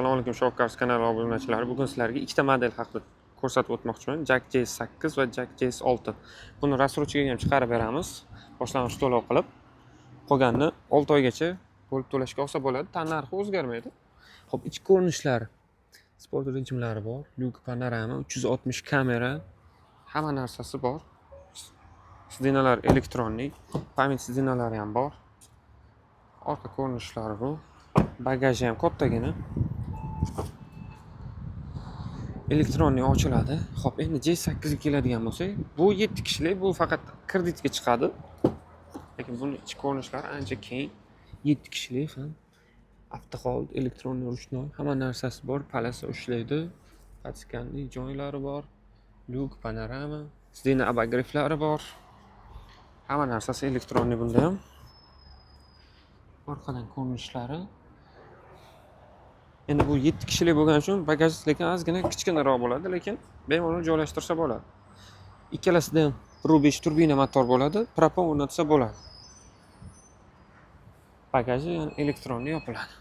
Assalomu alaykum, Shoh Cars kanali obunachilari. Bugun sizlarga ikkita model haqida ko'rsatib o'tmoqchiman. JAC J8 va JAC J6. Buni рассрочка ga ham chiqarib beramiz. Boshlang'ich to'lov qilib, qolganini 6 oygacha bo'lib to'lashga olsa bo'ladi. Tannarxi o'zgarmaydi. Xo'p, ichki ko'rinishlari. Sport rejimlari bor, lyuk, panorama, 360 kamera, hamma narsasi bor. Сиденья lar электронный, память сиденья lari ham bor. Orqa ko'rinishlari bu. Bagaji ham kattagina. Электронный ochiladi. Xo'p, endi J8 ga keladigan bo'lsak, bu 7 kishilik, bu faqat kreditga chiqadi. Lekin buni ichki ko'rinishlari ancha keng. 7 kishilik ham, автохолд, электронный ручной, hamma narsasi bor, полоса ushlaydi. Подстаканник joylari bor, lyuk, panorama, сиденье обогрев lari bor. Hamma narsasi электронный bunda ham. Orqadan ko'rinishlari. Endi bu 7 kishilik bo'lgani uchun bagaj lekin ozgina kichkinaroq bo'ladi, lekin bemalol joylashtirsa bo'ladi. Ikkalasida ham 1.5 turbina motor bo'ladi, propan o'rnatsa bo'ladi. Bagaji, ya'ni электронный yopiladi.